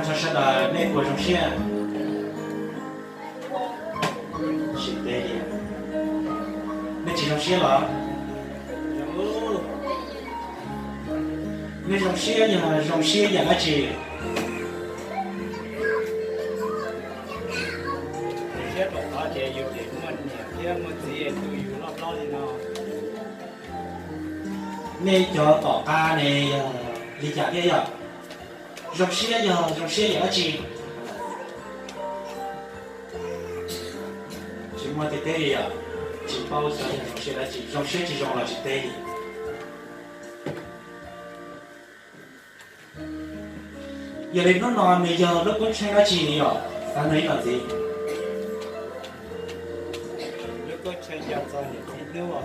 Sawv daws nej puas zoo siab? Tsis teb li. Nej tsis zoo siab los? Nej zoo siab yog zoo siab yam dab tsi? Siab rau qhov tias yus tseem muaj niam thiab muaj txiv tu yus loj hlob li no. Nej cov tom qab ne yog li cas thiab yog zoo siab yog zoo siab yam dab tsi? Tsis muaj teb li os, tsis paub xyov yog zoo siab dab tsi, zoo siab tsis zoo los tsis teb li. Yog li hnub no nws yog lub koob tsheej dab tsi os, xav nug ib los ntxiv. Lub koob tsheej yog txog niam txiv hnub.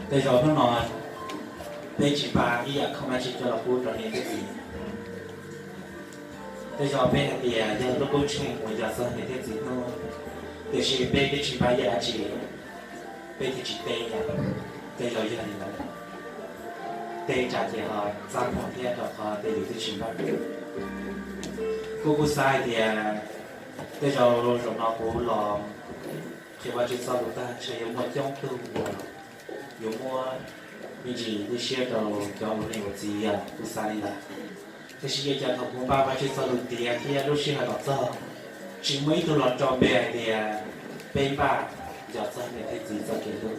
Tej zaum hnub no peb tsis npaj ib yam khoom dab tsi coj los pub rau niam thiab txiv. Tej zaum peb hais tias yog lub koob tsheej uas yog txog niam thiab txiv hnub, tiam sis peb twb tsis npaj ib yam dab tsi, peb thiaj tsis teb yom. Tej zaum yog li ntawd, teb tsam ces ho txaj muag thiab rau qhov tej yus twb tsis npaj. Kuv kuj xav hais tias tej zaum zaum no kuv los qhia Vajtswv txoj lus tag ntshe yuav muaj coob tug uas yuav muab me ntsis lub siab rau cov ua niam ua txiv yom, kuv xav li ntawd. Tiam sis ua cas thaum kuv npaj Vajtswv txoj lus tiav thiab lub sij hawm los txog, tsis muaj ib tug los rau npe hais tias peb npaj yog txog niam thiab txiv txoj kev hlub,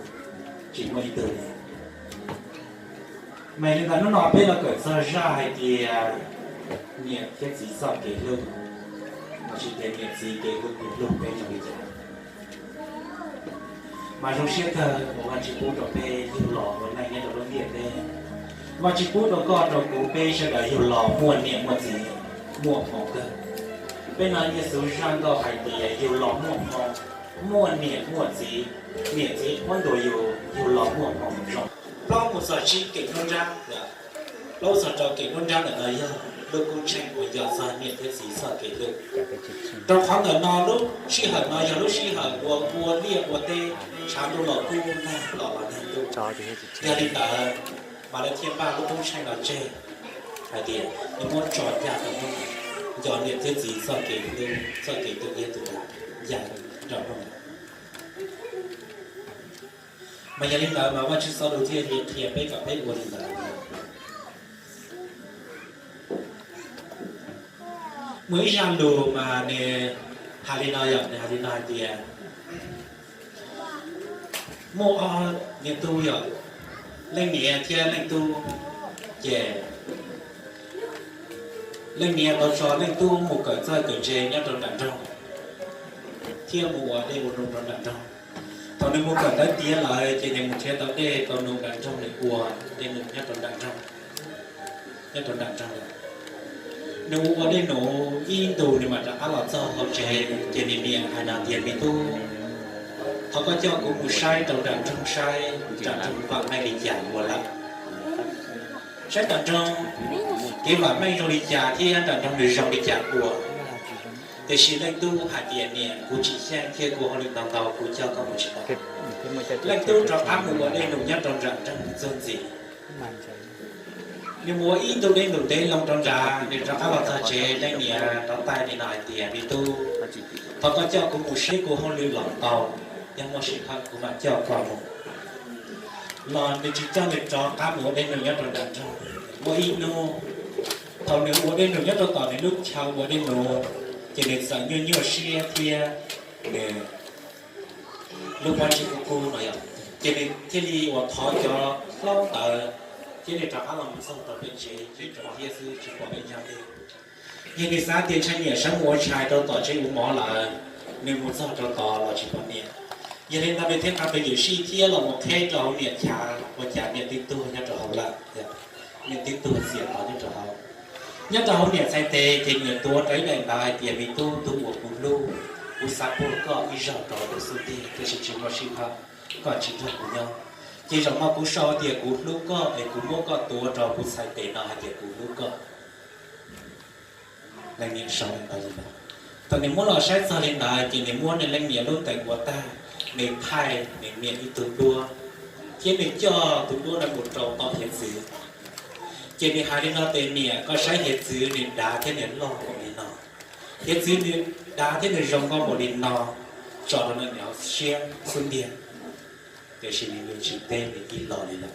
tsis muaj ib tug li. Mas li ntawd hnub no peb los kawm txog zaj hais tias niam thiab txiv txoj kev hlub, los sis tias niam txiv kev hlub, hlub peb zoo li cas. Mas zoo siab kawg uas Vajtswv pub rau peb yug los ua neej nyob rau lub ntiaj teb. Vajtswv pub rau koj rau kuv peb sawv daws yug los muaj niam muaj txiv, muaj hmoo kawg. Peb hnov Yexus zaj nkauj hais tias yug los muaj hmoo, muaj niam muaj txiv, niam txiv muab ntuas yus yug los muaj hmoo zoo. Plaub mus txog tsib kev nruab nrab, plaub txog rau kev nruab nrab ntawm no yog lub koob tsheej uas yog txog niam thiab txiv txoj kev hlub. Rau qhov ntawm no lub sij hawm no yog lub sij hawm uas ua liaj ua teb, tshav ntuj los kub, nag los los nag ntuj. Yog li ntawd, mas lawv thiaj npaj lub koob tsheej no tseg hais tias nws muab tso ncaj rau hnub no, nco niam thiab txiv txoj kev hlub, txoj kev tu siab tu nra ncaj rau hnub no. Mas yog li ntawd mas Vajtswv txoj lus thiaj li qhia peb kom peb ua li ntawd. Muaj ib zaj lus mas nws hais li no yom, nws hais li no hais tias muaj ob niam tub yom, leej niam thiab leej tub, ces leej niam tau tso leej tub mus kawm txawj kawm ntse nyob rau nram nroog, thiab mus ua dej ua num rau nram nroog. Thaum nws mus kawm ntawv tiav lawm ces nws mus nrhiav tau dej tau num nram nroog, nws ua dej num nyob rau nram nroog, nyob rau nram nroog lawm. Nws ua ua dej num ib ntus nws mam rov qab los txog hauv tsev, ces nws niam hais no tias, me tub, thov koj coj kuv mus saib rau nram nroog saib nram nroog vam meej li cas ua lawm, saib nram nroog kev vam meej zoo li cas thiab nram nroog nws zoo li cas ua. Tiam sis leej tub hais tias, niam, kuv tsis xyeej thiab kuv hauj lwm ntau ntau, kuv coj koj mus tsis tau. Leej tub rov qab mus ua dej num nyob rau nram nroog txuag ntxiv. Nws mus ua ib ntu dej num ntev loo rau nrad, nws rov qab los txog tsev, leej niam rov taij li no hais tias, me tub, thov koj coj kuv mus saib, kuv hauj lwm los ntau, yog muaj sij hawm kuv mam coj koj mus. Los nws tsis coj, nws rov qab mus ua dej num nyob rau nram nroog. Muaj ib hnub, thaum nws ua dej num nyob rau tom nws lub chaw ua dej num, ces nws txawm nyuaj nyuaj siab thiab nws lub pob ntseg kub kub no yom, ces nws thiaj li uas thov cov hlob ntawd, thiab nws rov qab los mus txog rau pem tsev, tsev rau thiab xwb tsis pom peb nyob li. Yog nws xav tias ntshai niam sawv mus ua tshais rau tom tsev ua mov lawm, nws mus txog rau tod los tsis pom niam. Yog li ntawd nws thiaj qab pes yuam sij thiab los mus qheb rau hauv niam chav, ua cas niam twb tuag nyob rau hauv lawm. Niam twb tuag txias tod nyob rau hauv. Nyob rau hauv niam txhais tes ces niam tuav rau ib daim ntawv hais tias, me tub, tus uas kuv hlub, kuv xav puag koj ib zaug rau tus xub ntiag, tiam sis tsis muaj sij hawm, koj tsis nrog kuv nyob. Ces zaum no kuv sau tias kuv hlub koj es kuv muab koj tuav rau kuv txhais tes no hais tias kuv hlub koj. Leej niam sau li ntawd li ntawd. Thaum nws muab los saib txog li ntawd ces nws muab nws leej niam lub ntees ua tag, nws thaij nws niam ib tug duab, thiab nws coj tus duab no mus rau tom hiav txwv. Ces nws hais li no tias, niam, koj saib hiav txwv nws dav thiab nws loj npaum li no, hiav txwv nws dav thiab nws zoo nkauj npaum li no, tso rau nws niam siab xub ntiag, tiam sis nws tsis teb, nws cia li los li lawm.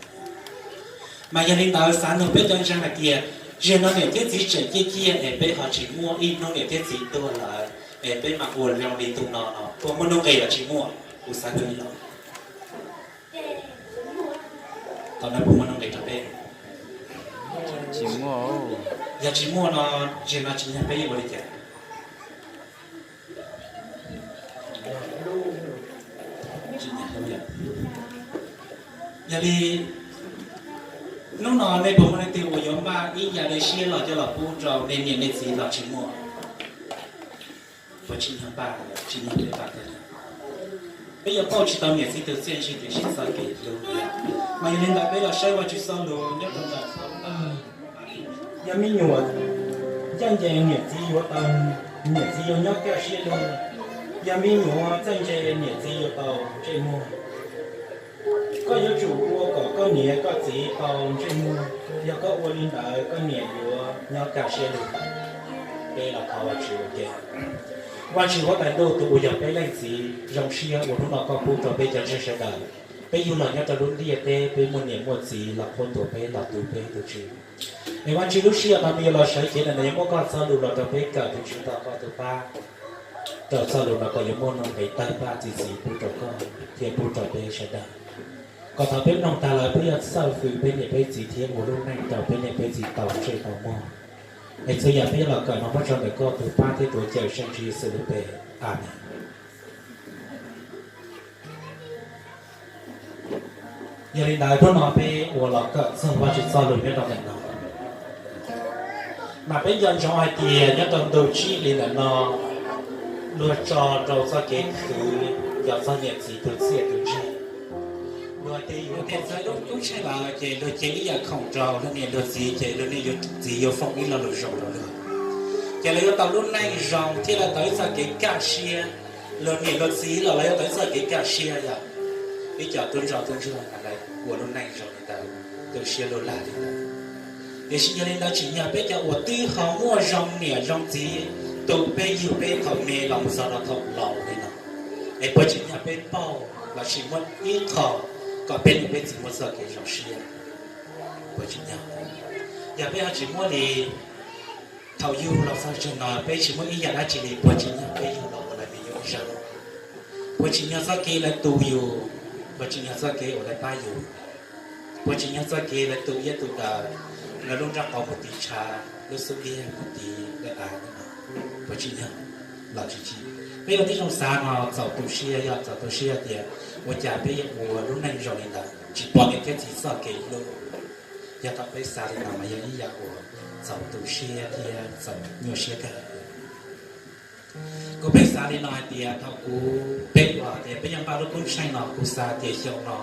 Mas yog li ntawd xav nug peb cov ntseeg hais tias, zaum no niam thiab txiv tseem ciaj ciaj es peb ho tsis muaj, ib hnub niam thiab txiv tuag lawm es peb mam ua zoo li tus no no, puas muaj nuj nqis los tsis muaj? Kuv xav nug li no, thaum no puas muaj nuj nqis rau peb? Tsis muaj. Yog tsis muaj no, zaum no tsim nyog peb yuav ua li cas? Yog li, hnub no nej puas muaj leej twg uas yuav npaj ib yam dej siab los coj los pub rau nej niam nej txiv los tsis muaj? Puas tsim nyog npaj? Tsim nyog peb npaj thiab. Peb yuav pauj tsis tau niam txiv tus txiaj ntsig tiam sis txoj kev hlub. Mas yog li ntawd peb los saib Vajtswv txoj lus nyob rau ntawm Yog me nyuam ncaj ncees niam txiv yuav tau, niam txiv yuav nyob kaj siab lug. Yog me nyuam txawj ntse niam txiv yuav tau ntsej muag. Koj yuav tsum ua kom koj niam koj txiv tau ntsej muag, yog koj ua li ntawd koj niam yuav nyob kaj siab lug. Peb los thov Vajtswv ua ke. Vajtswv huab tais ntuj, tus uas yog peb leej txiv zoo siab uas hnub no koj pub rau peb cov ntseeg sawv daws, peb yug los nyob rau lub ntiaj teb, peb muaj niam muaj txiv los qhuab ntuas peb, los tu peb, tus Tswv. Es Vajtswv, lub sij hawm no peb yuav los sawv cev ntawm no yuav muab koj txoj lus los rau peb kawm, tus Tswv, thov koj tus pab rau txoj lus no kom yuav muaj nuj nqis tawg paj txi txiv pub rau koj thiab pub rau peb sawv daws, kom thaum peb mloog tag lawm peb yuav txawj hwm peb niam peb txiv thiab ua lub neej rau peb niam peb txiv tau ntsej tau muag. Es txhua yam peb yuav los kawm no muab tso ntawm koj tus pab thiab tuav cawm Tswv Yexus lub npe. Amees. Yog li ntawd hnub no peb uas los kawm txog Vajtswv txoj lus nyob rau ntawm no, mas peb nco ntsoov hais tias nyob rau ntu tsib li ntawm no, luag tso rau txoj kev khwv cov txog niam txiv tus txiaj tus ntsig. Luag tias yus ua txog lub koob tsheej lawm ces luag cev ib yam khoom rau luag niam luag txiv ces luag niam luag txiv yuav foom ib lo lus zoo rau luag, ces lawv yuav tau lub neej zoo thiab lawv tau ib txoj kev kaj siab. Luag niam luag txiv los lawv yuav tau ib txoj kev kaj siab, yog ib co tub ntsoj tub ntsuag lawv ua lub neej zoo li ntawd, tu siab luj lag li ntawd. Tiam sis yog li ntawd tsim nyog peb cov uas twb ho muaj zoo niam zoo txiv tu peb yug peb thaum me los mus txog rau thaum laus li no, es puas tsim nyog peb pauj lossis muab ib qho kom peb niam peb txiv muaj txoj kev zoo siab? Puas tsim nyog? Yog peb ho tsis muab li, thaum yug los txog tseg no peb tsis muab ib yam dab tsi li, puas tsim nyog peb yug los ua lawv me nyuam ib zaug? Puas tsim nyog txoj kev lawv tu yus? Puas tsim nyog txoj kev uas lawv pab yus? Puas tsim nyog txoj kev lawv tu iab tu daws, lawv lub nrab qau mus tiv tshav, lub xub ntiag mus tiv lawv av no? Puas tsim nyog los tsis tsim? Peb ua tib zoo xav no txaus tu siab, yog txaus tu siab tias ua cas peb yuav ua lub neej zoo li ntawd tsis pom niam thiab txiv txoj kev hlub. Yog thaum peb xav li no mas yog ib yam uas txaus tu siab thiab txaus nyuaj siab kawg. Kuv pheej xav li no hais tias thaum kuv, peb ua tias peb yuav npaj lub koob tsheej no, kuv xav tias xyoo no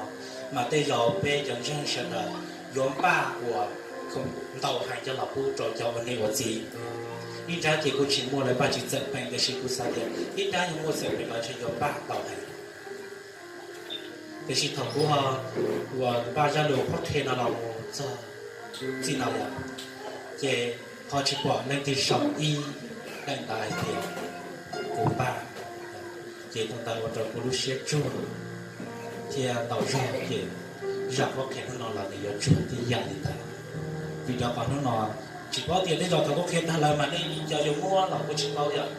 mas tej zaum peb cov ntseeg sawv daws yuav npaj ua ntau heev coj los pub rau cov ua niam ua txiv. Ib nrab ces kuj tsis muaj, lawv npaj tsis txawm peem, tiam sis kuv xav tias ib nrab yuav muaj txawm peem los ntshe yuav npaj ntau heev. Tiam sis thaum kuv ho uas npaj zaj lus qhuab qhia no los mus txog txij no lawm, ces ho tsis pom leej twg sau ib daim ntawv hais tias kuv npaj. Ces tus ntawd ua rau kuv lub siab tsuag thiab ntau zog, ces zaj qhuab qhia hnub no los nws yuav tsuag tib yam li ntawd. Vim rau qhov hnub no tsis paub tias tej zaum thaum kuv qhia tag lawm mas nej cov yuav muab los kuv tsis paub yom.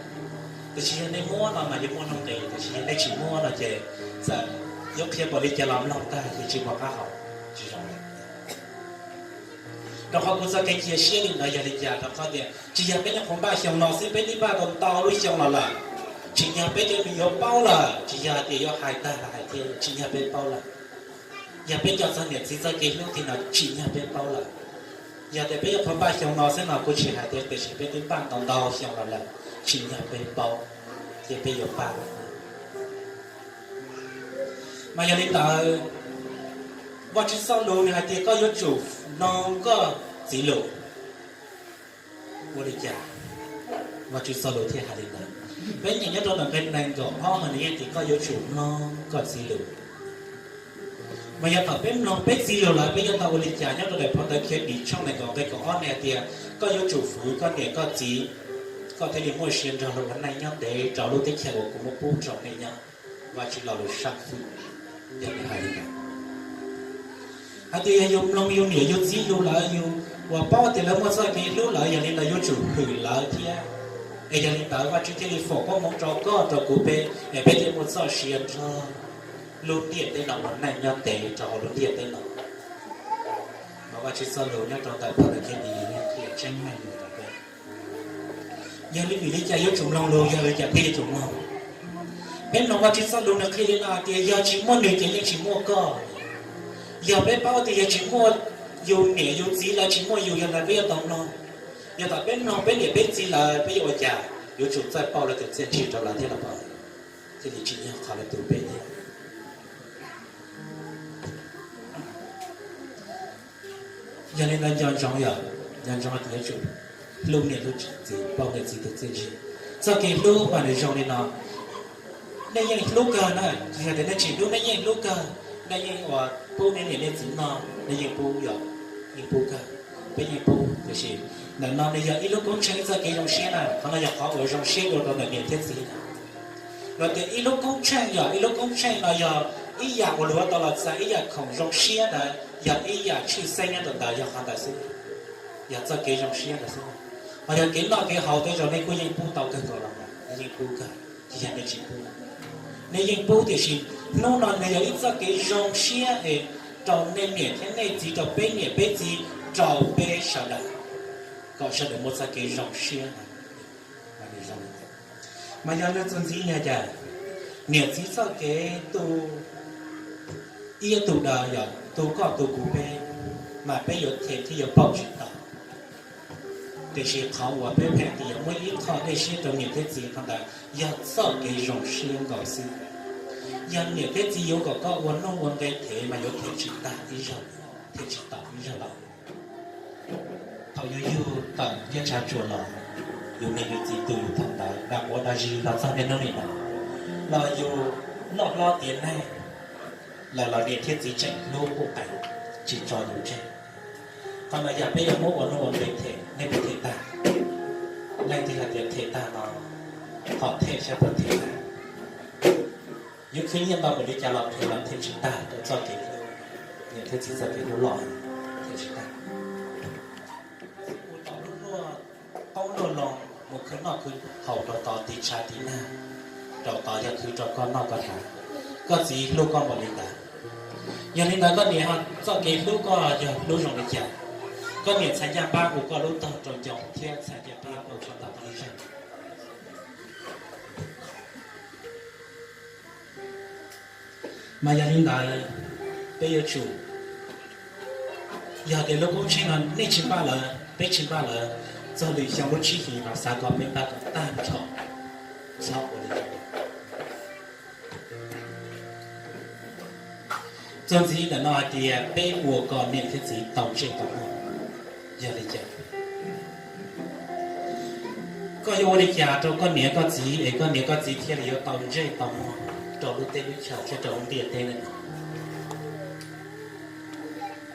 Tiam sis yog nej muab no mas yuav muaj nuj nqis, tiam sis yog nej tsis muab no ces txawm yuav qhia npaum li cas los mloog tag ces tsis muaj qab hau, tsis zoo li. Rau qhov kuv txoj kev cia siab li ntawd yog li cas? Rau qhov tias tsis yog peb nyuam qhuav npaj xyoo no xwb, peb twb npaj tau ntau lub xyoo los lawm. Tsim nyog peb cov me nyuam paub lawm, tsis yog hais tias yuav hais tag los hais thiab, tsim nyog peb paub lawm. Yog peb cov txog niam txiv txoj kev hlub thiab no tsim nyog peb paub lawm. Yog tias peb nyuam qhuav npaj xyoo no xwb no kuv tsis hais thiab, tiam sis peb twb npaj ntau ntau xyoo los lawm, tsim nyog peb paub, ces peb yuav npaj. Mas yog li ntawd, Vajtswv txoj lus nws hais tias koj yuav tsum mloog koj txiv lus. Ua li cas Vajtswv txoj lus thiaj hais li ntawd? Peb nyeem nyob rau ntawm nqe nees nkaum ob no nws yeej tias koj yuav tsum mloog koj txiv lus. Mas yog thaum peb mloog peb txiv lus lawm peb yuav tau ua li cas? Nyob rau daim phau ntawv Khiav Dim tshooj nees nkaum nqe kaum ob ne hais tias, koj yuav tsum hwv koj niam koj txiv, koj thiaj li muaj sia nrog luag ua neej nyob ntev rau lub teb chaws uas kuv muab pub rau nej nyob. Vajtswv lo lus sab fwm yog li hais li ntawd. Hais tias yog yus mloog yus niam yus txiv lus lawm, yus uas paub tias lawv muaj txoj kev hlub lawm, yog li ntawd yuav tsum hwm lawv thiab. Es yog li ntawd Vajtswv thiaj li foom koob hmoov rau koj rau kuv peb, es peb thiaj muaj txoj sia nrog lub ntiaj teb no ua neej nyob ntev rau hauv lub ntiaj teb no. Mas Vajtswv txoj lus nyob rau ntawm phau ntawv Khiav Dim qhia tseeb meej li ntawd. Yog li vim li cas yuav tsum mloog lus, yog li cas thiaj yuav tsum mloog? Peb mloog Vajtswv txoj lus nws qhia li no hais tias yog tsis muaj nws ces yeej tsis muaj koj. Yog peb paub tias yog tsis muaj yus niam yus txiv lawv tsis muaj yus, yog li peb yuav tau mloog. Yog thaum peb mloog peb niam peb txiv lawv peb yuav ua cas? Yuav tsum txawj pauj lawv tus txiaj ntsig rau lawv thiab los pauj, thiaj li tsim nyog qhov lawv tu peb thiab. Yog li ntawd nco ntsoov yom, nco ntsoov tias yuav tsum hlub niam hlub txiv, pauj niam txiv tus txiaj ntsig. Txoj kev hlub mas nws zoo li no. Nej yeej hlub kawg na, tsis hais tias nej tsis hlub, nej yeej hlub kawg. Nej yeej uas pub nej niam nej txiv noj, nej yeej pub yom, yeej pub kawg. Peb yeej pub, tiam sis ntawm no nws yog ib lub koob tsheej ib txoj kev zoo siab na, qhov no yog qhov uas zoo siab dua rau ntawm niam thiab txiv na. Los tias ib lub koob tsheej yog ib lub koob tsheej no yog ib yam uas luag tau los txais ib yam khoom zoo siab ntawd, yog ib yam tshwj xeeb nyob rau ntawd yog qhov ntawd xwb, yog txoj kev zoo siab ntawd xwb. Ho yog kev noj kev haus tej zaum nej kuj yeej pub tau kawg nkaus los mas, nej yeej pub kawg, tsis yog nej tsis pub. Nej yeej pub, tiam sis hnub no nws yog ib txoj kev zoo siab es rau nej niam thiab nej txiv, rau peb niam peb txiv, rau peb sawv daws, kom sawv daws muaj txoj kev zoo siab. Mas yog li txuas ntxiv yog cas? Niam txiv txoj kev tu ib tug daws yog tu koj tu kuv peb, mas peb yuav them thiab yuav pauj tsis tau. Tiam sis qhov uas peb pheej tias yuav muab ib qho dej siab rau niam thiab txiv, qhov ntawd yog txoj kev zoo siab nkaus xwb. Yog niam thiab txiv yuav kom koj ua nuj ua nqi them mas yuav them tsis tag ib zaug, them tsis tau ib zaug lawm. Thaum yus yug tawm ncej tshav tsuas los, yus niam yus txiv tu yus thaum ntawd, dag quav dag zis los txog niaj hnub nim no, los yus loj hlob tiav neeg lawm los niam thiab txiv tseem hlub quj qees, tsis tso yus tseg. Qhov no yog peb yuav muab ua nuj ua nqi them, nej puas them tag? Leej twg hais tias them tag no, qhov them saib puas them tag. Yuav khwv nyiaj ntau npaum li cas los them los them tsis tag rau txoj kev hlub, niam thiab txiv txoj kev hlub loj, them tsis tag. Ua tau lub luaj qoob luaj loo, mus khwv noj khwv haus rau tod, tiv tshav tiv nag rau tod, yog khwv rau koj noj koj hnav. Koj txiv hlub koj npaum li ntawd. Yog li ntawd koj niam txoj kev hlub koj yog hlub zoo li cas? Koj niam txhais ncaj npab hu koj lub tog rau ncoo thiab txhais ncaj npab hu koj tau peb lub zog. Mas yog li ntawd, peb yuav tsum, yog tias lub koob tsheej no nej tsis npaj lawm, peb tsis npaj lawm, txog lwm xyoo lub tsib hlis mas xav kom peb npaj kom tag nrho, txhob ua li. Txuas ntxiv ntawm no hais tias peb ua kom niam thiab txiv tau ntsej tau muag. Yog li cas? Koj yuav ua li cas rau koj niam koj txiv es koj niam koj txiv thiaj li yuav tau ntsej tau muag rau lub teb lub chaw thiab rau lub ntiaj teb no?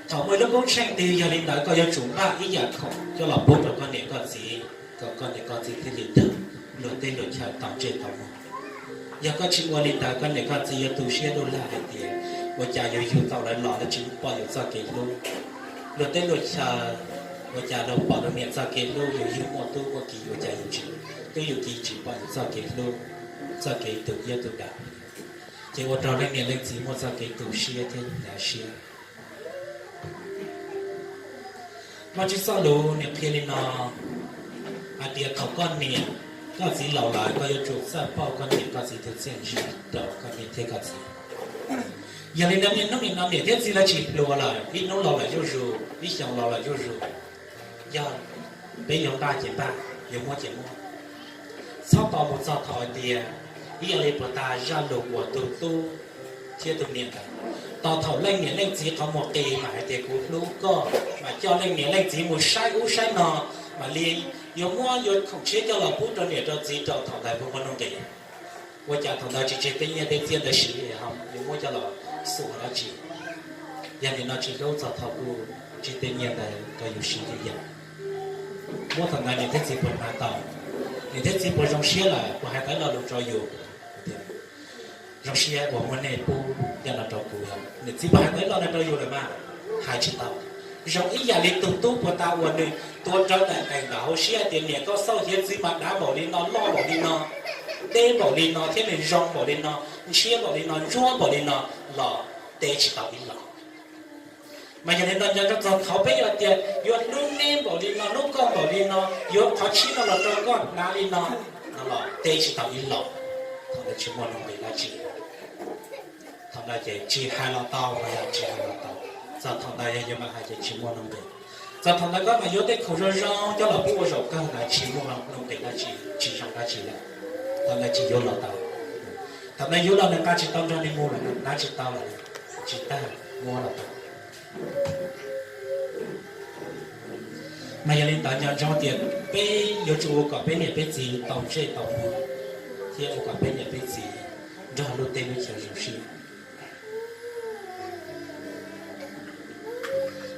Thaum muaj lub koob tsheej twg yog li ntawd koj yuav tsum npaj ib yam khoom coj los pub rau koj niam koj txiv, kom koj niam koj txiv thiaj li tau luag teb luag chaw tau ntsej tau muag. Yog koj tsis ua li ntawd koj niam koj txiv yuav tu siab luj laj hais tias ua cas yuav yug tau lawv los lawv tsis pom yus txoj kev hlub. Luag teb luag chaw ua cas luag pom luag niam txoj kev hlub, yus yug muaj tub muaj kiv ua cas yus tsis, tub yus kiv tsis pom yus txoj kev hlub, txoj kev tu iab tu dav. Ces ua rau leej niam leej txiv muaj txoj kev tu siab thiab hnyav siab. Vajtswv txoj lus nws qhia li no hais tias thaum koj niam koj txiv laus lawm koj yuav tsum txawj pauj koj niam koj txiv tus txiaj ntsig rau koj niam thiab koj txiv. Yog li ntawd niaj hnub nim no niam thiab txiv lawv tsis hluas lawm, ib hnub laus lawm zuj zus, ib xyoos laus lawm zuj zus. Yog peb yuav npaj ces npaj, yuav muab ces muab. Txhob tos mus txog thaum hais tias ib yam li puag ta zaj lus uas tus tub thiab tus niam ntawd, tos thaum leej niam leej txiv qhov muag qis mam hais tias kuv hlub koj, mam coj leej niam leej txiv mus saib ub saib no, mam li yuav muab yuav khoom tshiab coj los pub rau niam rau txiv rau thaum ntawd puag muaj nuj nqis. Ua cas thaum ntawd tsis tseg tej nyiaj tej txiaj ntawd siv, yuav muab coj los xuas dab tsi? Yog nim no tsis hlub txog thaum kuj tsis tej nyiaj ntawd rau yus siv li yam. Muab thaum ntawd niam thiab txiv puas hnav tau? Niam thiab txiv puas zoo siab lawm, puas hais tau ib lo lus rau yus? Zoo siab uas muaj nej pub cov no rau kuv. Niam txiv puas hais tau ib lo no rau yus lawm mas? Hais tsis tau. Zoo ib yam li tus tub puag ta uas nws tuav rawv daim qees ntawm hauv siab hais tias niam koj xauj hiav txwv mas dav npaum li no, loj npaum li no, deb npaum li no thiab nws zoo npaum li no, ntshiab npaum li no, ntsuab npaum li no los teb tsis tau ib lo. Mas yog li no nco ntsoov txog thaum peb yuav tias yuav hlub neb npaum li no, hlub koj npaum li no, yuav qhov tshib no los rau koj hnav li no, no los teb tsis tau ib lo. Thaum ntawd tsis muaj nuj nqis dab tsi. Thaum ntawd ces tsis hais los tau, yog tsis hais los tau. Txog thaum ntawd yog yuav mam hais ces tsis muaj nuj nqis. Txog thaum ntawd koj mam yuav tej khoom zoo zoo coj los pub ua zaum kawg ntawd tsis muaj nuj nqis dab tsi, tsis zoo dab tsi lawm. Thaum ntawd tsis yuav los tau. Thaum ntawd yuav los nws nqa tsis tau nrog nws mus lawm, nws hnav tsis tau lawm, tsis tag muab los tau. Mas yog li ntawd nco ntsoov tias peb yuav tsum ua kom peb niam peb txiv tau ntsej tau muag, thiab ua kom peb niam peb txiv nrog lub teb lub chaw zoo siab.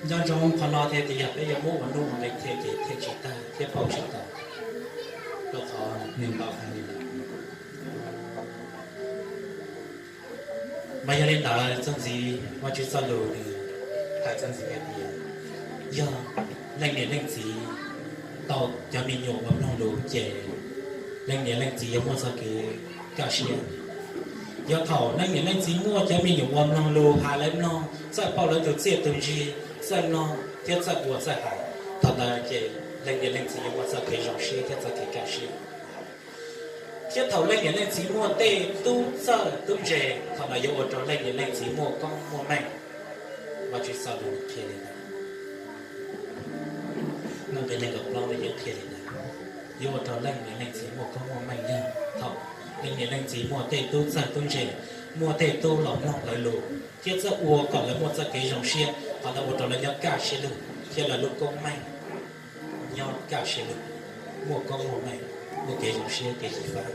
Nco ntsoov qhov no thiab tias yog peb yuav muab ua nuj ua nqis thiaj ces thiaj tsis tag thiab pauj tsis tau, rau qhov nws ntaus hais li ntawd. Mas yog li ntawd txog ntxiv Vajtswv txoj lus nws hais txog ntxiv hais tias yog leej niam leej txiv tau cov me nyuam ua mloog lus ces leej niam leej txiv yuav muaj txoj kev kaj siab. Yog thaum leej niam leej txiv muaj cov me nyuam ua mloog lus, hais lawv mloog, txawj pauj lawv tus txiaj tus ntsig, txawj mloog thiab txawj ua txawj hais, thaum ntawd ces leej niam leej txiv yuav muaj txoj kev zoo siab thiab txoj kev kaj siab. Thiab thaum leej niam leej txiv muaj tej tub txawj tub ntse, thaum ntawd yuav ua rau leej niam leej txiv muaj koob muaj meej. Vajtswv txoj lus qhia li ntawd. Nqe nees nkaum plaub los yeej qhia li ntawd, yuav ua rau leej niam leej txiv muaj koob muaj meej yog thaum leej niam leej txiv muaj tej tub txawj tub ntse, muaj tej tub los mloog lawv lus thiab txawj ua kom lawv muaj txoj kev zoo siab, qhov ntawd ua rau lawv nyob kaj siab lug thiab lawv lub koob meej nyob kaj siab lug, muaj koob muaj meej, muaj kev zoo siab kev xyiv fab.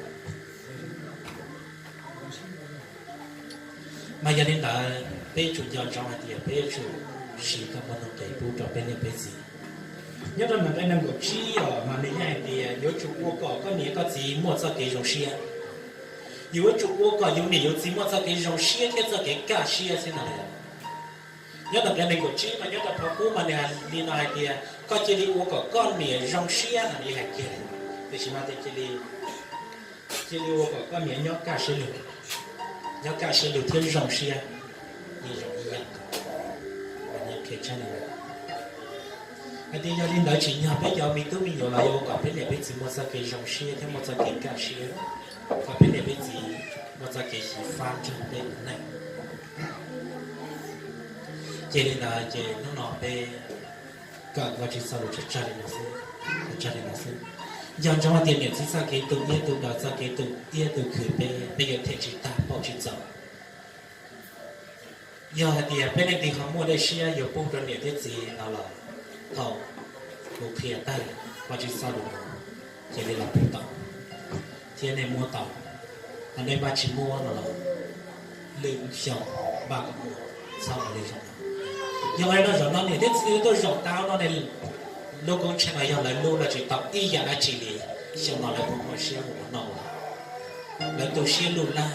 Mas yog li ntawd peb yuav tsum nco ntsoov hais tias peb yuav tsum siv koj muaj nuj nqis pub rau peb niam peb txiv. Nyob rau nqe nees nkaum tsib os, mas nws yeej hais tias yuav tsum ua kom koj niam koj txiv muaj txoj kev zoo siab. Yus yuav tsum ua kom yus niam yus txiv muaj txoj kev zoo siab thiab txoj kev kaj siab xwb no. Nyob rau nqe nees nkaum tsib mas nyob rau qhov qub mas nws hais li no hais tias koj cia li ua kom koj niam zoo siab no li hais kiag. Tiam sis mas tias cia li cia li ua kom koj niam nyob kaj siab lug, nyob kaj siab lug thiab zoo siab li zoo ib yam. Hais tias yog li ntawd tsim nyog peb cov me tub me nyuam los yuav ua kom peb niam peb txiv muaj txoj kev zoo siab thiab muaj txoj kev kaj siab, kom peb niam peb txiv muaj txoj kev xyiv fab nrog peb ua neej. Ces li ntawd ces hnub no peb kawm Vajtswv txoj lus tsawg tsawg li no xwb, tsawg tsawg li no xwb. Nco ntsoov hais tias niam txiv txoj kev tu iab tu daws, txoj kev tu iab tu khwv peb, peb yuav them tsis tag pauj tsis txaus. Yog hais tias peb leej twg ho muaj dej siab yuav pub rau niam thiab txiv no los thaum kuv qhia tag Vajtswv txoj lus no, cia li los pub tau thiab nej muab tau. Ho nej npaj tsis muab no los lwm xyoo npaj kom muaj, txhob ua li zaum no. Yog li no zaum no niam thiab txiv tuaj zaum tau no ne, lub koob tsheej no yog lawv lub los tsis tau ib yam dab tsi li. Xyoo no lawv kuj muaj siab mus ua noj ua haus, lawv tu siab luj laj,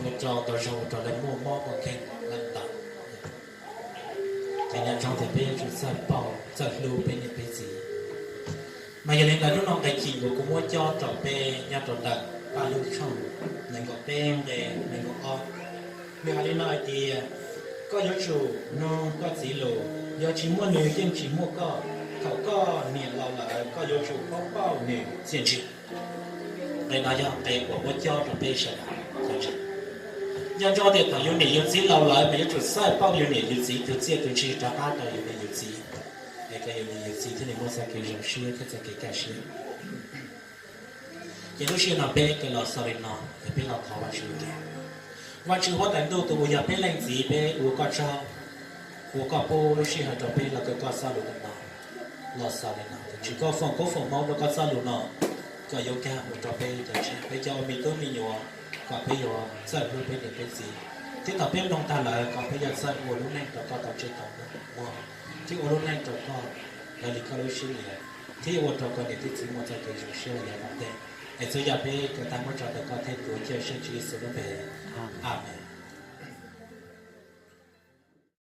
ua rau tau zoo ua rau lawv muaj mob muaj nkeeg lawm ntau. Ces nco ntsoov tias peb yuav tsum txawj pauj txawj hlub peb niam peb txiv. Mas yog li ntawd hnub no nqe chim uas kuv muab cob rau peb nyob rau ntawm Paj Lug tshooj nees nkaum peb nqe nees nkaum ob, nws hais li no hais tias, koj yuav tsum mloog koj txiv lus, yog tsis muaj nws yeej tsis muaj koj. Thaum koj niam laus lawm koj yuav tsum paub pauj nws txiaj ntsig. Nqe no yog nqe uas muab cob rau peb sawv daws. Nco ntsoov tias thaum yus niam yus txiv laus lawm mas yuav tsum txawj pauj yus niam yus txiv tus txiaj tus ntsig rov qab rau yus niam yus txiv, es kom yus niam yus txiv thiaj li muaj txoj kev zoo siab thiab txoj kev kaj siab. Ces lub sij hawm no peb kawm los xaus li no es peb los thov Vajtswv tias, Vajtswv huab tais ntuj tus uas yog peb leej txiv, peb ua koj tsaug uas koj pub lub sij hawm rau peb los kawm koj txoj lus ntawm no los xaus li no. Tus Tswv koj foom koob foom hmoov rau koj txoj lus no kom yuav kag mus rau peb cov tsev, peb cov ua me tub me nyuam, kom peb yuav txawj hlub peb niam peb txiv, Thiab thaum peb mloog tag lawm kom peb yuav txawj ua lub neej rau koj tau ntsej tau muag, thiab ua lub neej rau koj raws li koj lub siab nyiam, thiab yuav ua rau koj niam thiab txiv muaj txoj kev zoo siab los yav tom ntej. Es txhua yam peb kuj tag muab tso rau koj thiab tuav Yexus Khetos lub npe, amees.